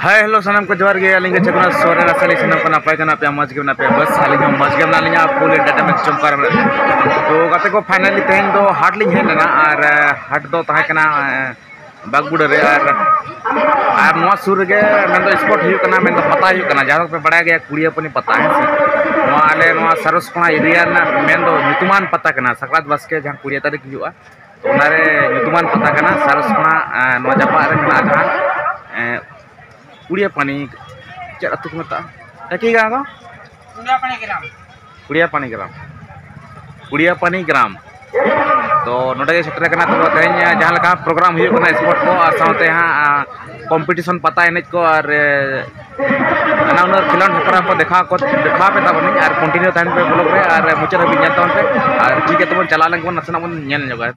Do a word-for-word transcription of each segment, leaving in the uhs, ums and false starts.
Hi hello, ᱥᱟᱱᱟᱢ ᱠᱚ ᱡᱚᱦᱟᱨ ᱜᱮ᱾ ᱟᱹᱞᱤᱧ ᱜᱮ ᱪᱷᱟᱛᱱᱟ ᱥᱚᱨᱮᱱ, ᱟᱥᱟ ᱞᱤᱧ ᱥᱟᱱᱟᱢ ᱠᱚ ᱱᱟᱯᱟᱭ ᱜᱮ ᱢᱮᱱᱟᱜ ᱯᱮᱭᱟ, ᱢᱚᱡᱽ ᱜᱮ ᱢᱮᱱᱟᱜ ᱯᱮᱭᱟ᱾ ᱵᱟᱥ ᱟᱹᱞᱤᱧ ᱦᱚᱸ ᱢᱚᱡᱽ ᱜᱮ ᱢᱮᱱᱟᱜ ᱞᱤᱧᱟ᱾ ᱯᱷᱩᱞ ᱮᱱᱴᱟᱨᱴᱮᱱᱢᱮᱱᱴ ᱪᱚᱢᱠᱟᱣ ᱨᱮ ᱢᱮᱱᱟᱜ ᱞᱤᱧᱟ᱾ ᱛᱚ ᱜᱟᱛᱮ ᱠᱚ, ᱯᱷᱟᱭᱱᱟᱞᱤ ᱛᱮᱦᱮᱧ ᱫᱚ ᱦᱟᱴ ᱞᱤᱧ ᱦᱮᱡ ᱞᱮᱱᱟ ᱟᱨ, ᱮ, ᱦᱟᱴ ᱫᱚ ᱛᱟᱦᱮᱸ ᱠᱟᱱᱟ, ᱮ, ᱵᱟᱜᱽᱵᱩᱰᱟᱹ ᱨᱮ᱾ ᱟᱨ, ᱟᱨ ᱱᱚᱣᱟ ᱥᱩᱨ ᱨᱮᱜᱮ ᱢᱮᱱᱫᱚ ᱥᱯᱚᱴ ᱦᱩᱭᱩᱜ ᱠᱟᱱᱟ, ᱢᱮᱱᱫᱚ ᱯᱟᱛᱟ ᱦᱩᱭᱩᱜ ᱠᱟᱱᱟ, ᱡᱟᱦᱟᱸ ᱫᱚᱯᱮ ᱵᱟᱲᱟᱭ ᱜᱮᱭᱟ ᱠᱩᱲᱤᱭᱟᱹ ᱯᱟᱱᱤ ᱯᱟᱛᱟ, ᱦᱮᱸ ᱥᱮ᱾ ᱱᱚᱣᱟ ᱟᱞᱮ ᱱᱚᱣᱟ ᱥᱟᱨᱚᱥᱠᱳᱱᱟ ᱮᱨᱤᱭᱟ ᱨᱮᱱᱟᱜ ᱢᱮᱱᱫᱚ ᱧᱩᱛᱩᱢᱟᱱ ᱯᱟᱛᱟ ᱠᱟᱱᱟ, ᱥᱟᱠᱨᱟᱛ ᱵᱟᱥᱠᱮ ᱡᱟᱦᱟᱸ ᱠᱩᱲᱤᱭᱟᱹ ᱛᱟᱹᱨᱤᱠᱷ ᱦᱩᱭᱩᱜᱼᱟ᱾ ᱚᱱᱟᱨᱮ ᱧᱩᱛᱩᱢᱟᱱ ᱯᱟᱛᱟ ᱠᱟᱱᱟ ᱥᱟᱨᱚᱥᱠᱳᱱᱟ, ᱮ, ᱱᱚᱣᱟ ᱡᱟᱯᱟᱜ ᱨᱮ ᱢᱮᱱᱟᱜᱼᱟ ᱡᱟᱦᱟᱸ, ᱮ, ᱠᱩᱲᱤᱭᱟ ᱯᱟᱱᱤ, ᱪᱮᱫ ᱟᱹᱛᱩ ᱠᱚ ᱢᱮᱛᱟᱜᱼᱟ? ᱮᱠᱤ ᱜᱟᱱ ᱫᱚ? ᱠᱩᱲᱤᱭᱟ ᱯᱟᱱᱤ ᱜᱨᱟᱢ᱾ ᱠᱩᱲᱤᱭᱟ ᱯᱟᱱᱤ ᱜᱨᱟᱢ᱾ ᱠᱩᱲᱤᱭᱟ ᱯᱟᱱᱤ ᱜᱨᱟᱢ᱾ ᱛᱚ ᱱᱚᱰᱮ ᱜᱮ ᱥᱮᱴᱮᱨ ᱟᱠᱟᱱᱟ᱾ ᱛᱚ ᱛᱮᱦᱮᱧ ᱡᱟᱦᱟᱸ ᱞᱮᱠᱟ ᱯᱨᱳᱜᱨᱟᱢ ᱦᱩᱭᱩᱜ ᱠᱟᱱᱟ, ᱥᱯᱳᱨᱴ ᱠᱚ ᱟᱨ ᱥᱟᱶᱛᱮ ᱦᱟᱸᱜ, ᱟ, ᱠᱚᱢᱯᱤᱴᱤᱥᱚᱱ, ᱯᱟᱛᱟ ᱮᱱᱮᱡ ᱠᱚ ᱟᱨ, ᱮ, ᱱᱟᱱᱟ ᱦᱩᱱᱟᱹᱨ ᱠᱷᱮᱞᱳᱰ ᱦᱮᱯᱨᱟᱣ ᱠᱚ ᱫᱮᱠᱷᱟᱣ ᱠᱚ, ᱫᱮᱠᱷᱟᱣ ᱯᱮ ᱛᱟᱵᱚᱱᱟᱹᱧ ᱟᱨ ᱠᱚᱱᱴᱤᱱᱤᱭᱩ ᱛᱟᱦᱮᱱ ᱯᱮ ᱵᱞᱚᱜ ᱨᱮ ᱟᱨ ᱢᱩᱪᱟᱹᱫ ᱦᱟᱹᱵᱤᱡ ᱧᱮᱞ ᱛᱟᱵᱚᱱ ᱯᱮ᱾ ᱟᱨ ᱴᱷᱤᱠ ᱜᱮᱭᱟ, ᱛᱚᱵᱚᱱ ᱪᱟᱞᱟᱣ ᱞᱮᱱ ᱜᱮᱵᱚᱱ ᱱᱟᱥᱮᱱᱟᱜ ᱵᱚᱱ ᱧᱮᱞ ᱧᱚᱜᱟ᱾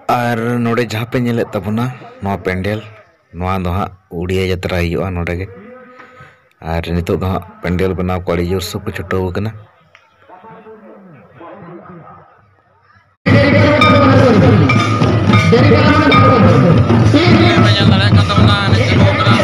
ᱟᱨ ᱱᱚᱰᱮ ᱡᱟᱦᱟᱸ ᱯᱮ ᱧᱮᱞᱮᱫ ᱛᱟᱵᱚᱱᱟ, ᱱᱚᱣᱟ ᱯᱮᱱᱰᱮᱞ, ᱱᱚᱣᱟ ᱫᱚ ᱦᱟᱸᱜ ᱩᱲᱤᱭᱟ ᱡᱟᱛᱨᱟ ᱦᱩᱭᱩᱜᱼᱟ ᱱᱚᱰᱮ ᱜᱮ᱾ ᱟᱨ ᱱᱤᱛᱚᱜ ᱫᱚ ᱦᱟᱸᱜ ᱯᱮᱱᱰᱮᱞ ᱵᱮᱱᱟᱣ ᱠᱚ ᱟᱹᱰᱤ ᱡᱳᱨ ᱥᱳᱨ ᱠᱚ ᱪᱷᱩᱴᱟᱹᱣ ᱟᱠᱟᱱᱟ᱾ ᱯᱮ ᱧᱮᱞ ᱫᱟᱲᱮᱭᱟᱜ ᱠᱟᱱ ᱛᱟᱵᱚᱱᱟ, ᱮᱱᱮᱡ ᱪᱟᱹᱞᱩ ᱟᱠᱟᱱᱟ᱾